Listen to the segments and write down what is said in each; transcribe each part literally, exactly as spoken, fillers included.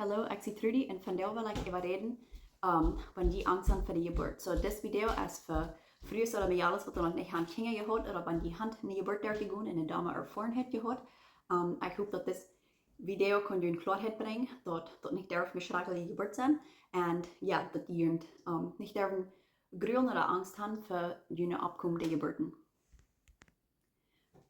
Hallo, ekj sie Trudy un vondoag well ekj äwa räden, ähm, wan jie Angst han fa de Jeburt. So, dit Video es fa Frues ooda Mejales waut noch nich han Kjinja jehaut ooda wan jie han ne Jeburt derchjegonen un ne domme Erfoarenheit jehaut. Ähm, ekj hop daut dit Video kaun junt Kloarheit brinjen, daut daut nich derf ne schrakjelje Jeburt sennen. Un jo, daut jie junt, ähm, nich derwen grulen ooda Angst han fa june oppkomende Jeburten.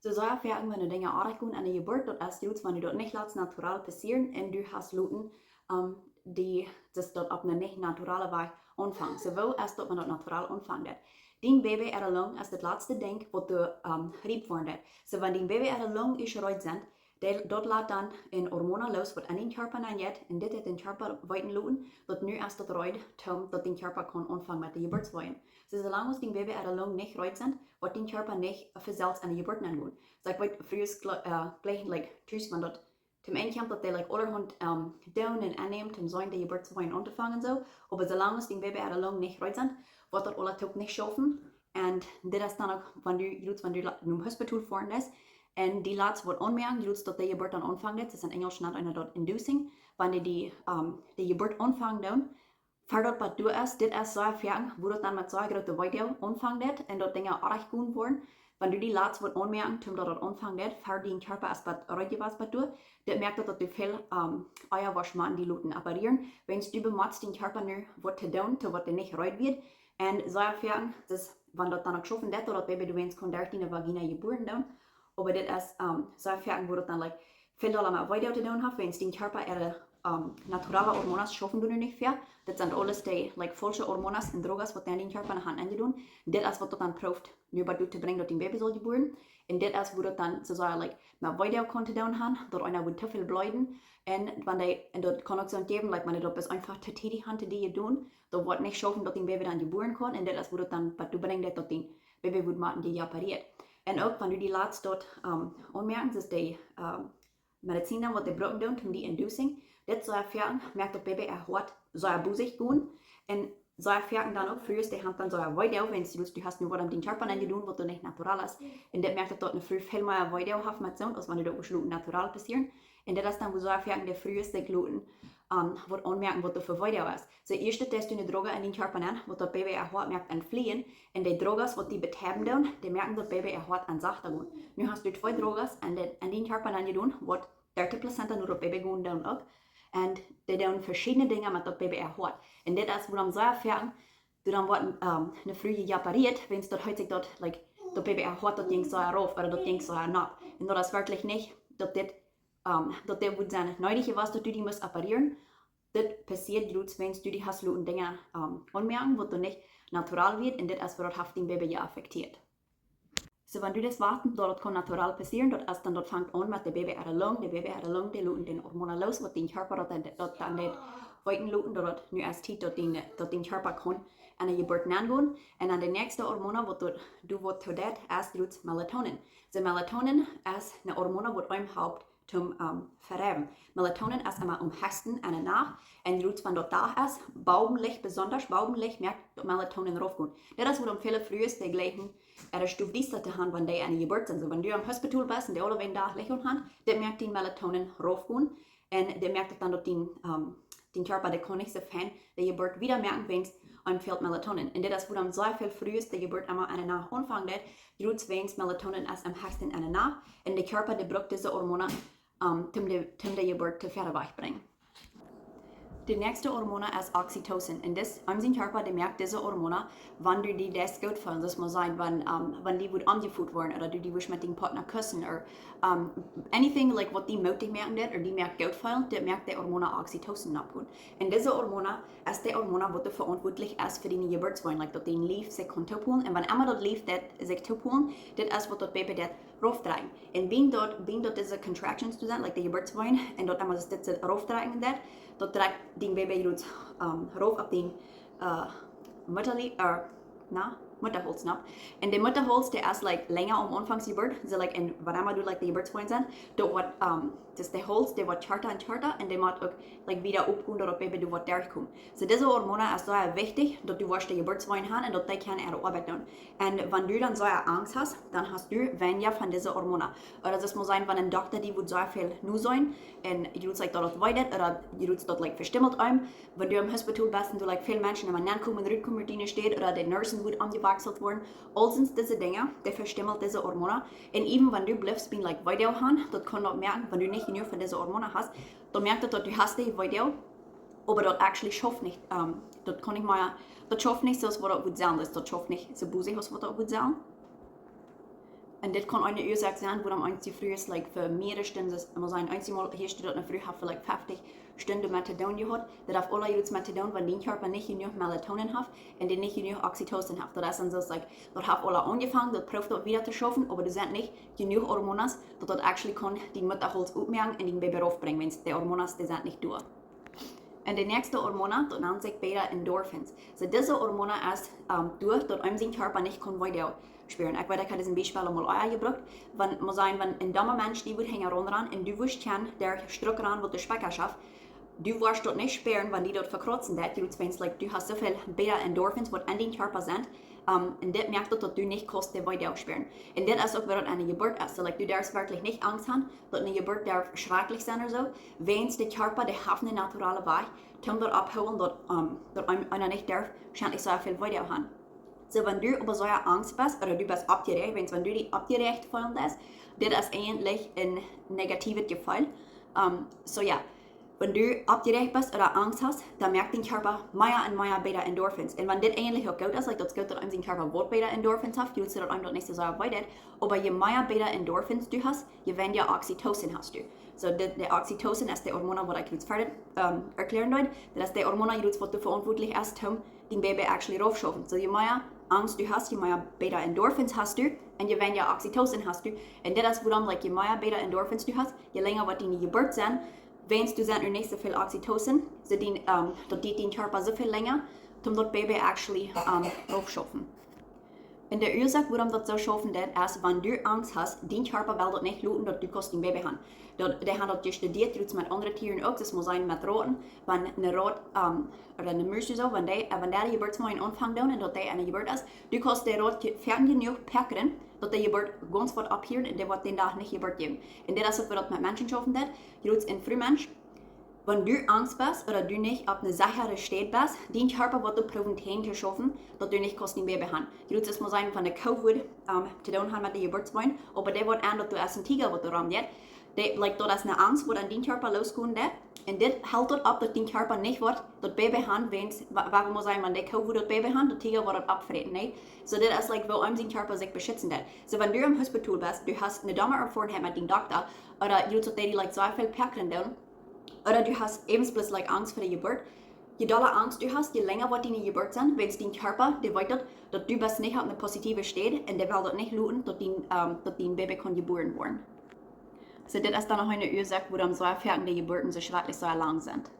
So sea foaken, wan Dinja oajch gonen aun de Jeburt, daut es jrods wan du daut nich latst natural passieren un du hast loten, ähm, die, daut daut opp ne nich naturale Wajch aunfangt. So, woo es daut wan daut natural aunfangen deit? Dien Baby äare Lung es daut latste Dinkj waut doa, ähm, riep woaren deit. So, wan dien Baby äare Lung es reed sent, dee, daut lat dan een Hormon loos waut en dien Kjarpa nenjeit, un dit deit dien Kjarpa weeten loten daut nu es daut reed, toom daut dien Kjarpa kaun aunfangen met de Jeburtsweeen. So, soo lang aus dien Baby äare Lung nich reed sent, woat dien Kjarpa nich von selfst aun de Jeburt aungonen. So, ekj weet, Frues jle-, äh, jlikjen, like, tus wan daut toom Enj kjemt, daut dee, like, aulahaunt, ähm, doonen un aunnämen, toom seenen de Jeburtsweeen auntofangen, soo. Oba soo lang aus dien Baby äare Lung nich reed sent, woat daut aules uk nich schaufen. Un dit es dan uk, wan du, jrods wan du la-, nom Hospital foaren deist, un die latst waut aunmoaken, jrods daut de Jeburt dan aunfangen deit, daut es en Enjlisch nant eena daut inducing, wan dee, dee, ähm, de Jeburt aunfangen doonen, ver daut waut doa es, dit es sea foaken, woo daut dan met sea groote Weedoag aunfangen deit un daut Dinja oajch gonen woaren. Wan du die latst waut aunmoaken, toom daut daut aunfangen deit, ver dien Kjarpa es waut reed jewast waut doa, dit moakt daut, daut du väl, ähm, ea woascht motten die loten operieren, wiels du bemotst dien Kjarpa nu waut to doonen, to waut dee nich reed wia. Un sea foaken, daut wan daut dan uk schaufen deit, daut daut Baby doawäajens kaun derch diene Vagina jebuaren doonen. Oba dit es, ähm, sea foaken woo daut dan, like, väl dolla met Weedoag to doonen haft, wiels dien Kjarpa äare, ähm, naturale Hormonas schaufen doa nu nich fäa. Dit sent aules dee, like, faulsche Hormonas un Drogas waut dan dien Kjarpa enne Haunt aunjedonen. Dit es waut daut dan prooft, nu waut doa to brinjen daut dien Baby saul jebuaren. Un dit es woo daut dan, soo sea, like, met Weedoag kaun to doonen han, daut eena woat to väl bleeden. Un wan dee, un daut kaun uk soo jäwen, like, wan dee daut bloos eefach to tiedich han to die jedonen, daut woat nich schaufen daut dien Baby dan jebuaren kaun. Un dit es woo daut dan waut doa brinjt daut dien Baby woat motten jeopereet. Un uk wan du die latst daut, ähm, aunmoaken, daut es dee, ähm, Medizin dan waut dee brucken doonen, toom die inducing, dit sea foaken moakt daut Baby äa Hoat sea bosich gonen. Un sea foaken dan uk Frues, dee han dan sea Weedoag, wiels du, du hast nu waut aun dien Kjarpa aunjedonen waut doa nich natural es. Un dit moakt daut, daut ne Fru väl mea Weedoag haft met soont, aus wan du daut wurscht loten natural passieren. Un dit es dan woo sea foaken de Frues sikj loten, ähm, waut aunmoaken waut doa fa Weedoag es. So, ieescht deist du ne Droga en dien Kjarpa nenn, waut daut Baby äa Hoat moakt aunflieejen. Un dee Drogas waut die betoiwen doonen, dee moaken daut Baby äa Hoat aun sachta gonen. Nu hast du twee Drogas en de, en dien Kjarpa aunjedonen, waut derch de Placenta no daut Baby gonen doonen uk. Un dee doonen veschiedne Dinja met daut Baby äa Hoat. Un dit es wuarom sea foaken, doa dan woat, ähm, ne Fru jeopereet, wiels daut heet sikj daut, like, daut Baby äa Hoat, daut jinkj soo rauf, ooda daut jinkj soo nopp. Un daut es werkjlich nich, daut dit, ähm, daut dit wudd sennen needich jewast, daut du die must operieren. Dit passieet jrods wiels du die hast loten Dinja, ähm, aunmoaken waut doa nich natural wia, un dit es waut daut haft dien Baby jeaffekteet. So, wan du deist wachten daut daut kaun natural passieren, daut es dan, daut fangt aun met de Baby äare Lung, de Baby äare Lung, dee loten dee Hormona loos, waut dien Kjarpa daut dan, daut dan deit weeten loten, daut daut nu es Tiet, daut dien, daut dien Kjarpa kaun aun de Jeburt aungonen. Un dan de näakjste Hormona waut doa, doa waut to deit, es jrods Melatonin. So, Melatonin es ne Hormona waut eenem halpt toom, ähm, vereewen. Melatonin es emma aum hechsten enne Nacht. Un jrods wan daut Dach es, Bowelicht, besonda Bowelicht, moakt daut Melatonin rauf gonen. Dit es wuarom väle Frues dee jlikjen äare Stow diesta to han wan dee aun de Jeburt sent. So, wan du aum Hospital best un dee aule een Dach Licht aun han, dit moakt dien Melatonin rauf gonen. Un dit moakt daut dan daut dien, ähm, dien Kjarpa dee kaun nich soo fein de Jeburt wieda moaken, wiels am fält Melatonin. Un dit es wuarom sea väl Frues de Jeburt emma enne Nacht aunfangen deit, jrods wiels Melatonin es aum hechsten enne Nacht. Un de Kjarpa dee brukt dise Hormona, ähm, toom de, toom de Jeburt to wieda wajchbrinjen. De näakjste Hormona es Oxytocin. Un dis, eenem sien Kjarpa dee moakt dise Hormona, wan du die deist goot feelen, daut mott sennen, wan, ähm, wan die woat aunjefoot woaren, ooda du die wurscht met dien Partner kussen, ooda, ähm, anything, like, waut die mootich moaken deit, ooda die moakt goot feelen, dit moakt de Hormona Oxytocin oppgonen. Un dise Hormona es de Hormona waut doa veauntwuatlich es fa diene Jeburtsweeen, like, daut dien Lief sikj kaun toopoolen. Un wan emma daut Lief deit sikj toopoolen, dit es waut daut Baby deit raufdrekjen. Un wan daut, wan daut dise contractions doa sent, like, de Jeburtsweeen, un daut emma daut dit raufdrekjen deit, daut drekjt dien Baby jrods, ähm, rauf opp dien, äh, Muttalief, äh, na, Muttahauls, no? Un de Muttahauls, dee es, like, lenja aum Aunfank Jeburt, so, like, en wanea du, like, de Jeburtsweeen sent, daut woat, um, daut es de Hauls, dee woat kjarta un kjarta, un dee mott uk, like, wieda oppgonen, daut daut Baby doa woat derchkomen. So, dise Hormona es sea wichtich, daut du woascht de Jeburtsweeen han un daut dee kjennen äare Oabeit doonen. Un wan du dan sea Angst hast, dan hast du weinja von dise Hormona. Ooda daut mott sennen, wan een Dokta die woat sea väl nu sennen, un jie rut, like, daut daut wee deit, ooda jie rut daut, like, vestimmelt am, wan du em Hospital best un du, like, väl Menschen emma nenkomen un rutkomen ut diene Städ, ooda de Nursen woat omjewakjselt woaren, aul sent dise Dinja, dee vestimmelt dise Hormona. Un even wan du blifst bie, like, Weedoag han, daut kaun daut moaken, wan du nich jenuach von dise Hormona hast, dan moakt daut, daut du hast dee Weedoag, oba daut actually schauft nich, um, daut kaun nich mea, daut schauft nich soo aus waut daut woat sellen, daut, daut schauft nich soo busy aus waut daut woat sellen. Un dit kaun eene Uasoak sennen, wuarom eenje Frues, like, fa mearere Stunden, daut mott sennen, eenjemol hia steit daut eene Fru haft fa, like, feftig Stunden Methadon jehaut. Daut haft aula jrods Methadon, wan dien Kjarpa nich jenuach Melatonin haft un dee nich jenuach Oxytocin haft. Daut es dan soo, like, daut haft aula aunjefongen, daut proowt daut wieda to schaufen, oba doa sent nich jenuach Hormonas, daut daut actually kaun dien Muttahauls oppmoaken un dien Baby raufbrinjen, wiels de Hormonas, dee sent nich doa. Un de näakjste Hormona, daut nant sikj Beta-Endorphins. So, dise Hormona es, um, doa, daut eenem sien Kjarpa nich kaun Weedoag spieren. Ekj weet, ekj haud disen Biespel aul mol ea jebrukt. Wan, mott sennen, wan een dumma Mensch die woat hinjaraun rannen un du woascht kjennen derch Struck rannen, waut de Specka schaft, du woascht daut nich spieren, wan die daut vekrauzen deit, jrods wiels, like, du hast soo väl Beta-Endorphins, waut en dien Kjarpa sent, um, un dit moakt daut, daut du nich kaust dee Weedoag spieren. Un dit es uk, woo daut aun de Jeburt es. So, like, du darfst werkjlich nich Angst han, daut eene Jeburt darf schrakjlich sennen ooda soo, wiels de Kjarpa, dee haft eenen naturalen Wajch, toom daut ophoolen, daut, um, daut een, eena nich darf schrakjlich soo väl Weedoag han. So, wan du oba sea Angst best, ooda du best oppjeräacht, wiels wan du die oppjeräacht feelen deist, dit es eejentlich een negatiewet Jefeel. Um, so, jo, wan du oppjeräacht best ooda Angst hast, dan moakt dien Kjarpa mea un mea Beta-Endorphins. Un wan dit eejentlich uk goot es, like, daut es goot, daut eenem sien Kjarpa waut Beta-Endorphins haft, jrods daut eenem daut nich soo sea wee deit, oba je mea Beta-Endorphins du hast, je weinja Oxytocin hast du. So, de, de Oxytocin es de Hormona, waut ekj jrods wieda, um, erkjlären deed. Daut es de Hormona, jrods waut doa veauntwuatlich es, toom dien Baby actually raufschaufen. So, je mea Angst du hast, je mea Beta-Endorphins hast du, un je weinja Oxytocin hast du. Un dit es wuarom, like, je mea Beta-Endorphins du hast, je lenja woat diene Jeburt sennen, wiels doa sent nu nich soo väl Oxytocin, so dien, um, daut diet dien Kjarpa soo väl lenja, toom daut Baby actually, um, raufschaufen. Un de Uasoak, wuarom daut soo schaufen deit, es, wan du Angst hast, dien Kjarpa well daut nich loten, daut du kaust dien Baby han. Daut, dee han daut jestudieet, jrods met aundre Tieren uk, daut mott sennen met Roten, wan eene Rot, um, ooda eene Mus ooda soo, wan dee, uh, wan dee de Jeburtsweeen aunfangen doonen un daut dee aune Jeburt es, du kaust dee Rot je-, foaken jenuach pekjren, daut dee Jeburt gaunz woat opphieren un dee woat dän Dach nich Jeburt jäwen. Un dit es uk, woo daut met Menschen schaufen deit, jrods een Frumensch. Wan du Angst best ooda du nich opp eene sechre Städ best, dien Kjarpa woat doa proowen jäajen to schaufen, daut du nich kaust dien Baby han. Jrods es mott sennen, wan de Koo woat, um, to doonen han met de Jeburtsweeen, oba dee woat aun, daut doa es een Tiga, waut doa romjeit. Dee, like, daut es eene Angst, waut aun dien Kjarpa losgonen deit. Un dit helt daut opp, daut dien Kjarpa nich woat daut Baby han, wiels, wa-, woo mott sennen, wan de Koo woat daut Baby han, daut Tiga woat daut oppfräten, nä? So, dit es, like, woo eenem sien Kjarpa sikj beschitzen deit. So, wan du em Hospital best, du hast eene dumme Erfoarenheit met dien Dokta, ooda jrods daut dee die, like, soo väl pekjren doonen, ooda du hast äwent bloos, like, Angst fa de Jeburt. Je dolla Angst du hast, je lenja woat diene Jeburt sennen, wiels dien Kjarpa, dee weet daut, daut du best nich opp eene positive Städ un dee well daut nich loten, daut dien, um, daut dien Baby kaun jebuaren woaren. So, dit es dan noch eene Uasoak, wuarom soo foaken de Jeburten soo schrakjlich soo lang sent.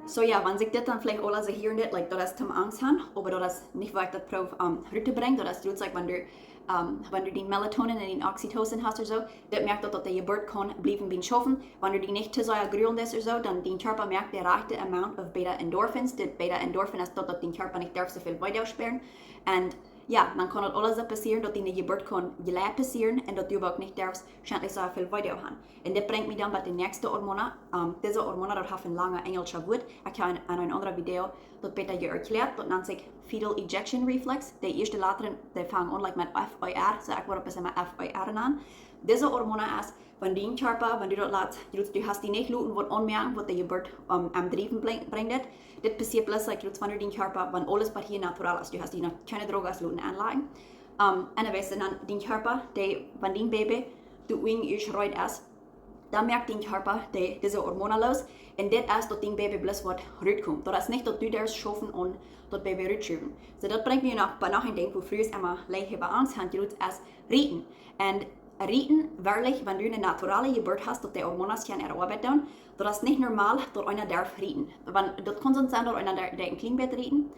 So, jo, wan sikj dit dan veleicht aules soo hieren deit, like, daut es toom Angst han, oba daut es nich, waut ekj daut proow, um, rut to brinjen, daut es jrods, like, wan du, um, wan du dien Melatonin un dien Oxytocin hast ooda soo, daut moakt daut, daut de Jeburt kaun bliewen bie schaufen. Wan du die nich too sea grulen deist ooda soo, dan dien Kjarpa moakt de rajchte amount of Beta-Endorphins. De Beta-Endorphin es daut, daut dien Kjarpa nich darf soo väl Weedoag spieren. Un jo, dan kaun daut aules soo passieren, daut diene Jeburt kaun jlikj passieren un daut du oba uk nich darfst schrakjlich soo väl Weedoag han. Un dit brinjt mie dan bie de näakjste Hormona. Um, dise Hormona, daut haft een langet enjelscha Wuat. Ekj hab en, en een aundret Video daut bäta erkjläat. Daut nant sikj fetal ejection reflex. De ieeschte Letasch, dee fangen aun, like, met F E R. So, ekj woa daut bloos emma F E R nanen. Dise Hormona es, wan dien Kjarpa, wan du daut latst, du, du hast die nich loten waut aunmoaken, waut de Jeburt, um, aum Driewen bring-, brinjt. Dit passieet bloos, like, jrods wan dien Kjarpa, wan aules bie die natural es. Du hast die noch kjeene Drogas loten aunlajen. Um, un dan weetst du dan, dien Kjarpa, dee, wan dien Baby, du, wan et reed es, dan moakt dien Kjarpa de, dise Hormona los. Un dit es daut dien Baby bloos waut rutkomt. Daut es nich daut du darfst schaufen un daut Baby rutschuwen. So, daut brinjt mie noch bie noch een Dinkj, woo Frues emma leicht äwa Angst han, jrods es rieten. Un rieten, werkjlich, wan du eene naturale Jeburt hast, daut de Hormona kjennen äare Oabeit doonen, daut es nich normal, daut eena darf rieten. Wan, daut kaun soo sennen, daut eena de, de een kjlien bät rieten,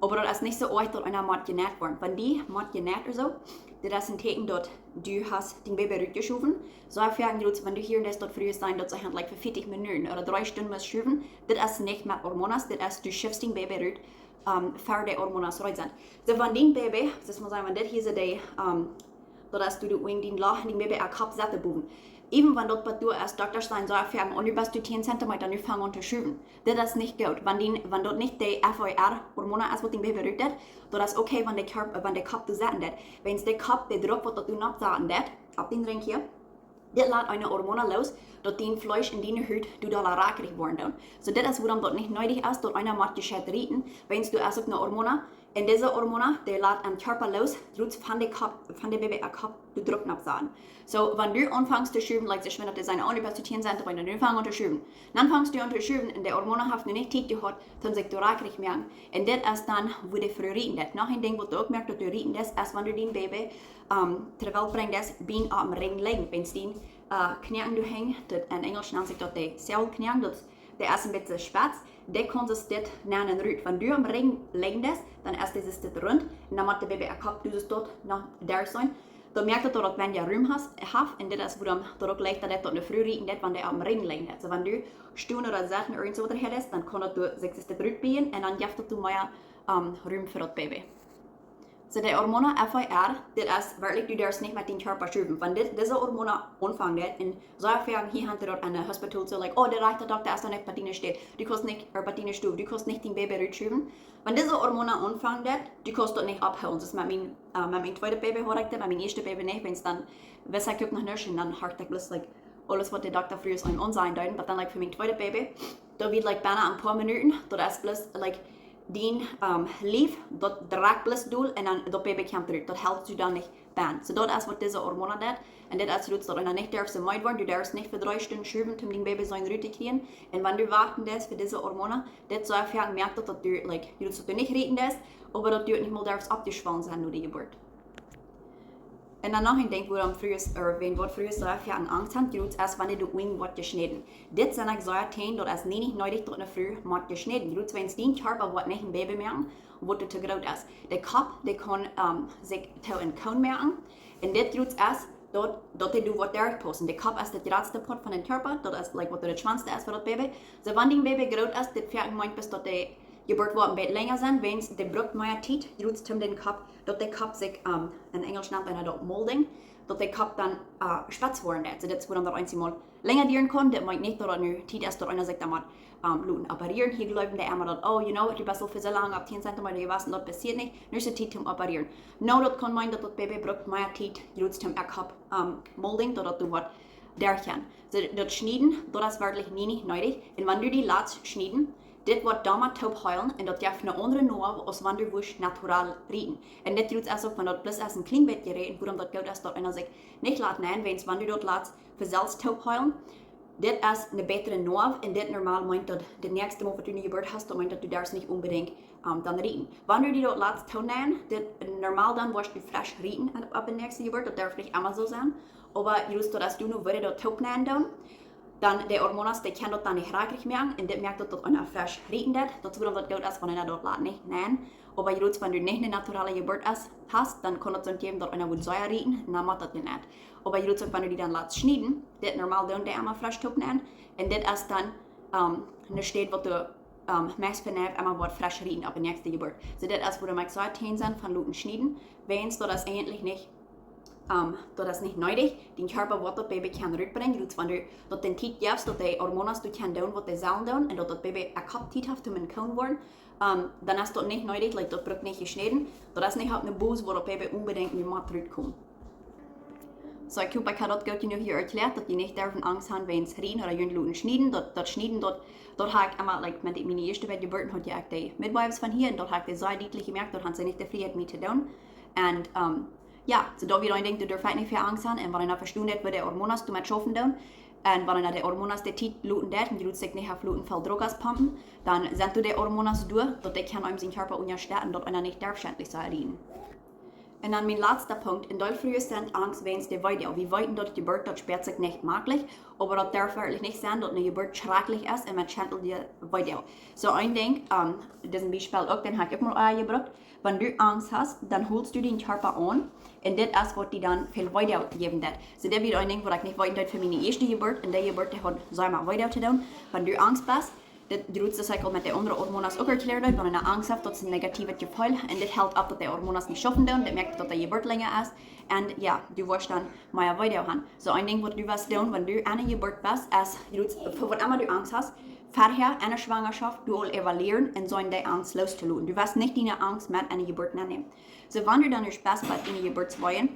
Oba daut es nich soo oajch daut eena mott jeneit woaren. Wan dee mott jeneit ooda soo, daut es een Teakjen daut du hast dien Baby rutjeschowen. Soo väl jrod, wan du hia en daut Frues sent, daut see han like fa vieetich Minuten ooda dree Stunden mott schowen, daut es nich met Hormonen, daut es du schifst dien Baby rut, um, ver de Hormonen rut sent. Soo wan dien Baby, daut mott sennen, wan dit hia soo de, um, daut es du de Wing dien Loch en dien Baby äa Kopp setten bowen. Even wan daut waut du aus Dokta sent, soo väl jrod, nu best du tieen Zentimeter, nu fang aun to schowen. Daut es nich goot. Wan dien, wan daut nich de F E R Hormonen es waut dien Baby rut deit, daut es okay, wan de Kopp, wan de Kopp doa setten deit. Wan de Kopp, de Druck waut daut doa nopp setten deit, opp dien Ring hia, dit lat eene Hormon loos, daut dien Fleesch un diene Hut doa dolla rakjrich woaren doonen. Soo dit es wuarom daut nich needich es daut eena mott jescheit rieten, wan du hast uk eene Hormon, un dise Hormon, dee lat em Kjarpa loos, jrod von de Kopp, von de Baby äa Kopp, doa Druck nopp setten. Soo wan du aunfangst to schowen, like, soo wan daut es een, oh, nu best du tieen Zentimeter, nu fang aun to schowen. Dan fangst du aun to schowen un de Hormon haft nu nich Tiet jehaut toom sikj doa rakjrich moaken. Un dit es dan wua de Fru rieten deit. Noch een Dinkj waut du uk moakst daut du rieten deist, es wan du dien Baby, um, to de Welt brinjst, biem opp dän Ring lijen. Wan dien, uh, Kjneen doa henjt, daut en Enjlisch nant sikj daut de Saddlekjneen, daut, dee es een bät spetz, dee kaun sikj dit nenn un rut. Wan du oppem Ring lijen deist, dan es dit, dit runt, un dan mott de Baby äa Kopp, du sitst doa noch doa soo. Dan moakt daut daut daut weinja Rum haft, haft, un dit es wuarom daut uk leicht daut daut eene Fru rieten deit, wan dee oppem Ring lijen deit. Soo wan du stonen ooda setten ooda irjent soo waut hia es, dan kaun daut doa sikj, sikj doa rut biejen un dan jeft daut doa mea, um, Rum fa daut Baby. Soo de Hormon F E R, dit es werkjlich, du derfst nich met dien Kjarpa schowen. Wan dit, dise Hormon aunfangen deit, un soo väl jrod hia han see daut en de Hospital soo, like, oh, de rajchte Dokta es doa nich bie diene Städ. Du kaust nich, ooda bie diene Stow, du kaust nich dien Baby rutschowen. Wan dise Hormon aunfangen deit, du kaust daut nich opphoolen. Daut es met mien, uh, met mien tweedet Baby haud ekj daut, met mien ieeschtet Baby nich, wan dan wist ekj uk noch nuscht, un dan horcht ekj bloos, like, aules waut de Dokta Frues aun ons sajen deeden, but dan, like, fa mien tweedet Baby, daut wia, like, bie een poa Minuten, daut es bloos, like, dien, um, Lief, daut drekjt bloos dol un dan daut Baby kjemt rut. Daut helpt die dan nich bie. Soo daut es waut dise Hormon deit. Un dit es jrod daut eena nich derft soo meed woaren, du derfst nich fa dree Stunden schowen, om dien Baby soo rut to kjrieen. Un wan du wachten deist fa dise Hormon, dit soo väl jrod moakt daut, daut du, like, jrod daut du nich rieten deist, oba daut du nich mol derfst oppjeschwollen sennen no de Jeburt. Un dan noch een Dinkj wuarom Frues, ooda wan waut Frues soo väl Angst han, jrod es wan de Wing woat jeschnäden. Dit sent ekj soo teajen, daut es nich needich daut eene Fru mott jeschnäden. Jrod wan dien Kjarpa woat nich een Baby moaken, waut doa to groot es. De Kopp, dee kaun, um, sikj to een Koon moaken. Un dit jrod es daut, daut dee doa woat derchpaussen. De Kopp es de jratste Poat von dän Kjarpa, daut es, like, waut de schwoaste es fa daut Baby. Soo wan dien Baby groot es, dit väl jrod meent bloos daut de Jeburt woat een bät lenja sennen, wan de brukt mea Tiet, jrod om dän Kopp, daut de Kopp sikj, um, en Enjlisch nant eena daut molding, daut de Kopp dan, uh, spetz woaren deit. Soo dit es wuarom daut eenjemol lenja dieren kaun, dit meent nich daut daut nu Tiet es daut eena sikj dan mott, um, loten operieren. Hia jleewen dee emma daut, oh, you know, du best aul fa soo lang opp tieen Zentimeter jewast un daut passieet nich, nu es de Tiet om operieren. No, daut kaun meenen daut daut Baby brukt mea Tiet, jrod om äa Kopp, um, molding, daut daut doa woat derchgonen. Soo daut Schnieden, daut es werkjlich nich, nich needich. Un wan du dee latst schnieden, dit woat doamet toop heelen un daut jeft eene aundre Noaw aus wan du wurscht natural rieten. Un dit jrod es uk, wan daut bloos es een kjlien bät jeräten, wuarom daut goot es daut eena sikj nich lat neien, wan, wan du daut latst fa selfst toop heelen, dit es eene bätre Noaw un dit normal meent daut de näakjste Mol waut du eene Jeburt hast, daut meent daut du derfst nich onbedinjt, um, dan rieten. Wan du dee daut latst toop neien, dit normal dan woascht du fresch rieten opp, opp de näakjste Jeburt, daut derf nich emma soo sennen. Oba jrod daut es, du nu wudst daut toop neien doonen, dan de Hormon, dee kjennen daut dan nich rakjrich moaken, un dit moakt daut daut eena fresch rieten deit. Daut es wuarom daut goot es wan eena daut lat nich neien. Oba jrod wan du nich eene naturale Jeburt hast, dan kaun daut soo jäwen daut eena woat sea rieten, un dan mott daut jeneit. Oba jrod wan du dee dan latst schnieden, dit normal doonen dee emma fresch toop neien. Un dit es dan, um, eene Städ waut doa, um, meist von emma woat fresch rieten opp de näakjste Jeburt. Soo dit es wuarom ekj soo teajen sie von loten schnieden, wan daut es eejentlich nich, um, daut es nich needich. Dien Kjarpa woat daut Baby kjennen rutbrinjen, jrod wan du daut de Tiet jefst, daut de Hormon doa kjennen doonen waut dee sellen doonen, un daut daut Baby äa Kopp Tiet haft om een Koon woaren, um, dan es daut nich needich, like, daut brukt nich jeschnäden. Daut es nich opp eene Bos wua daut Baby onbedinjt nu mott rutkomen. Soo, ekj hop, ekj hab daut goot jenuach hia erkjläat, daut jie nich derwen Angst han wäajen rieten ooda junt loten schnieden. Daut, daut Schnieden, daut, daut hab ekj emma, like, met miene ieeschte beid Jeburten haud ekj de Midwives von hia, un daut hab ekj dee sea dietlich jemoakt, daut han see nich de Frieheit mea to doonen. Un, um, jo, soo daut wia een Dinkj, doa derf eena nich väl Angst han, un wan eena vestonen deit, woo de Hormon doamet schaufen doonen, un wan eena de Hormon de Tiet loten deit, un jrod sikj nich haft loten väl Druck auspompen, dan sent doa de Hormon doa, daut dee kjennen eenem sien Kjarpa unjastetten, daut eena nich derf schentlich soo rieten. Un dan mien latsta Punkt, een Deel Frues sent angst wäajen de Weedoag. Wie weeten daut Jeburt, daut spält sikj nich jemaklich, oba daut darf werkjlich nich sennen daut eene Jeburt schrakjlich es un met schrakjliche Weedoag. Soo een Dinkj, ähm, dit es een Biespel uk, dän hab ekj uk mol ea jebrukt. Wan du angst hast, dan holst du dän Kjarpa aun un dit es waut die dan väl Weedoag jäwen deit. Soo dit wia een Dinkj waut ekj nich weeten deed fa miene ieeschte Jeburt. Un dee Jeburt, dee haud sea met Weedoag to doonen. Wan du angst best, dit jrootste Cycle met de aundre Hormonen uk erkjläaren deed, wan eena angst haft, daut es een negatiewet Jefeel un dit helt auf daut de Hormonen nich schaufen doonen, dit moakt daut de Jeburt lenja es un jo, du woascht dan mea Weedoag han. Soo een Dinkj waut du woascht doonen, wan du aune Jeburt best, es, jrootst, fa waut emma du angst hast, verhäa, enne Schwangerschaft, du aul evaluieren un soo de Angst loos to loten. Du woascht nich diene Angst met aune Jeburt nennämen. Soo wan du dan ieescht best bie diene Jeburtsweedoag,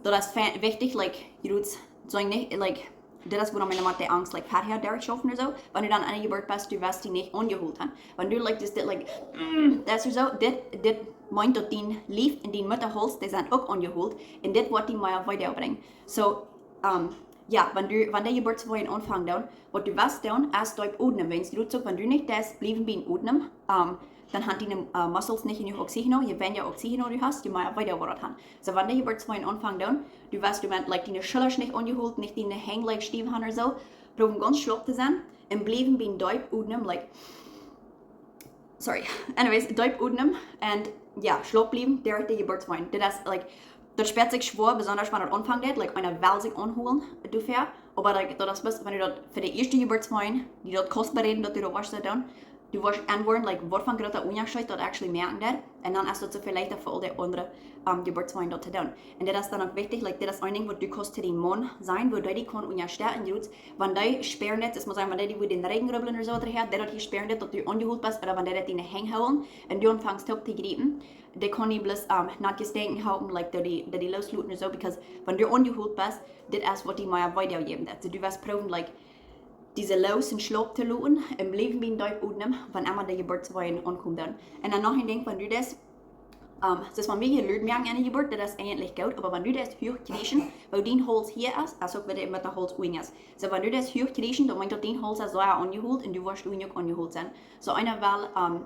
daut es fe-, wichtich, like, jrootst, soo nich, like, dit es wuarom eena met de Angst, like, verhäa derchschaufen ooda soo. Wan du dan aune Jeburt best, du woascht die nich aunjehoolt han. Wan du, like, dis, dit, like, mm, daut es soo, dit, dit meent daut dien Lief un dien Muttahauls, dee sent uk aunjehoolt. Un dit woat die mea Weedoag brinjen. Soo, ähm, jo, wan du, wan de Jeburtsweedoag aunfangen doonen, waut du woascht doonen, es deep odmen. Wäajen du uk, wan du nich deist bliewen biem Odmen, ähm, dan han diene, äh, Muscles nich jenuach Oxígeno. Je weinja Oxígeno du hast, je mea Weedoag woat daut han. Soo wan de Jeburtsweedoag aunfangen doonen, du woascht, du woascht, like, diene Schullren nich aunjehoolt, nich diene Henj, like, stiew han ooda soo. Proowen gaunz schlaup to sennen un bliewen biem deep odmen, like, sorry. Anyways, deep odmen un jo, schlaup bliewen derch de Jeburtsweedoag. Dit es, like, daut spält sikj schwoa, besonda wan daut aunfangen deit, like, eena well sikj aunhoolen doafäa. Oba, like, daut es bloos, wan du daut fa de ieeschte Jeburtsweedoag, die daut kaust bereiden, daut du daut woascht doonen, du woascht enwoaren, like, waut fa een groota Unjascheet daut actually moaken deit. Un dan es daut soo väl leichta fa aul de aundre, ähm, Jeburtsweedoag daut to doonen. Un dit es dan uk wichtich, like, dit es een Dinkj waut du kaust to dien Maun sajen, woo dee die kaun unjastetten, jrootst, wan dee spieren deit, es mau sajen, wan dee die woo dän Rigjen rubblen ooda soo waut, dee daut hia spieren deit, daut du aunjehoolt best, ooda wan dee daut diene Henj hoolen un du aunfangst opp to griepen, dee kaun die bloos, ähm, no Jestänkjen halpen, like, daut die, daut die loos loten ooda soo, because wan du aunjehoolt best, dit es waut die mea Weedoag jäwen deit. Soo du woascht proowen, like, dise loos un schlaup to loten un bliewen biem deep odmen, wan emma de Jeburtsweedoag aunkomen doonen. Un dan noch een Dinkj, wan du deist, ähm, soo wan wie hia lud moaken aune Jeburt, daut es eejentlich goot, oba wan du deist huach kjrieschen, woo dien Hauls hia es, es uk woo de Muttahauls unjen es. Soo wan du deist huach kjrieschen, daut meent daut dien Hauls es soo aunjehoolt un du woascht unjen uk aunjehoolt sennen. Soo eena well, ähm,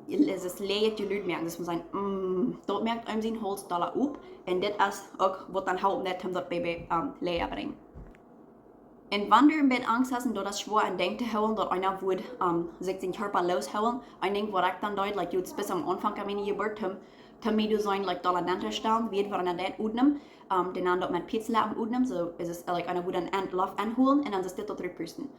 es, es läajet Jelud moaken, daut mau sajen, mm, daut moakt eenem sien Hauls dolla op un dit es uk waut dan halpen deit, om daut Baby, ähm, läaja brinjen. Un wan du een bät Angst hast un daut es schwoa een Dinkj to hoolen, daut eena woat, ähm, sikj sien Kjarpa loos hoolen, een Dinkj waut ekj dan deed, like, jrootst aum Aunfank von miene Jeburt, om, om mie to sennen, like, dolla nenn to stalen, woo wan eena deed odmen, ähm, dee nanen daut met Pietzlappen odmen, soo es et, like, eena woat dan aun Loft aunhoolen un dan es dit daut rutpusten.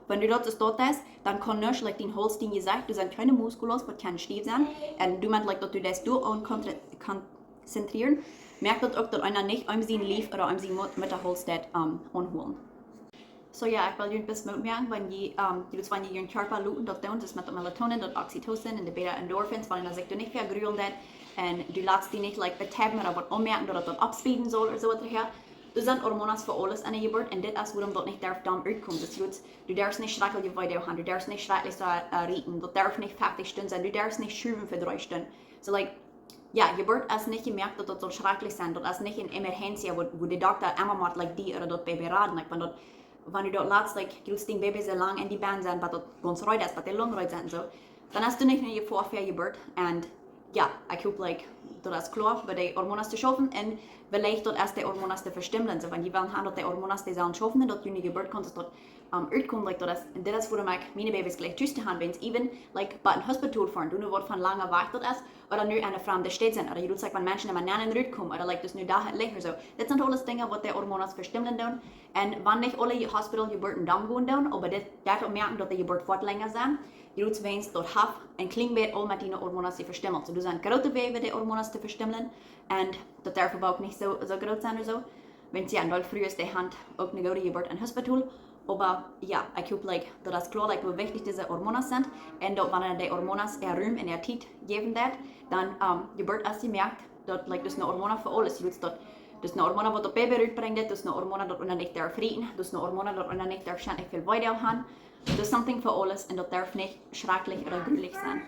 Wan du daut es daut es, dan kaun nuscht, like, dien Hauls, dien Jesecht, doa sent kjeene músculos waut kjennen stiew sennen. Un du meenst, like, daut du deist doa aun kontra-, konzentrieren, moakt daut uk daut eena nich aun sien Lief ooda aun sien Mut-, Muttahauls deit, ähm, aunhoolen. Soo jo, ekj well junt bloos Moot moaken, wan jie, ähm, jie, wan jie jun Kjarpa loten daut doonen, daut met daut Melatonin, daut Oxytocin un de Beta-Endorphins, wan eena sikj doa nich väa grulen deit, un du latst die nich, like, beteiben ooda waut aunmoaken, daut daut oppspeeden saul ooda soo waut, jo. Doa sent Hormonen fa aules aune Jeburt un dit es wuarom daut nich darf dan utkomen. Daut es, du darfst nich schrakjlich Weedoag han, du darfst nich schrakjlich soo, äh, rieten, daut darf nich feftich Stunden sennen, du darfst nich schuwen fa dree Stunden. Soo, like, jo, Jeburt es nich jemoakt daut daut saul schrakjlich sennen, daut es nich eene Emergencia, woo, woo de Dokta emma mott, like, die ooda daut Baby raden, like, wan daut, wan du daut latst, like, jrootst dien Baby soo lang en dien Bauch sennen, bat daut gaunz reed es, bat de Lung reed sent, soo, dan hast du nich eene Jefoa fa Jeburt. Un jo, ekj hop, like, daut es kloa, bie de Hormonen to schaufen un veleicht daut es de Hormonen to vestimmlen. Soo, wan jie wellen han daut de Hormonen dee sellen schaufen un daut june Jeburt kaun daut, ähm, utkomen, like, daut es, dit es wuarom ekj miene Babys jlikj tus to han, wan see even, like, bie een Hospital foaren, doonen waut von langa wajch daut es, ooda nu aun eene framde Staut sent, ooda jie doot, like, wan Menschen emma nenn un rut komen, ooda, like, daut nu doa lecht ooda soo. Dit sent aules Dinja waut de Hormonen vestimmlen doonen. Un wan nich aule Hospital-Jeburten dan gonen doonen, oba dit deit uk moaken daut de Jeburt woat lenja sennen, jrootst wan daut haft een kjlien bät aul met diene Hormonen to vestimmlen. Soo, doa sent groote Wäaj de Hormonen to vestimmlen. Un daut darf oba uk nich soo, soo groot sennen ooda soo. Wan jie aun daut Frues dee han uk eene goode Jeburt em Hospital. Oba jo, ekj hop, like, daut es kloa, like, woo wichtich dise Hormonen sent. Un daut wan de Hormonen äa Rum un äa Tiet jäwen deit, dan, ähm, Jeburt es jemoakt, daut, like, daut es eene Hormon fa aules. Jrootst daut, daut es eene Hormon waut daut Baby rutbrinjt, daut es eene Hormon daut eena nich darf rieten, daut es eene Hormon daut eena nich darf schrakjlich väl Weedoag han. Daut es something fa aules un daut darf nich schrakjlich ooda grulich sennen.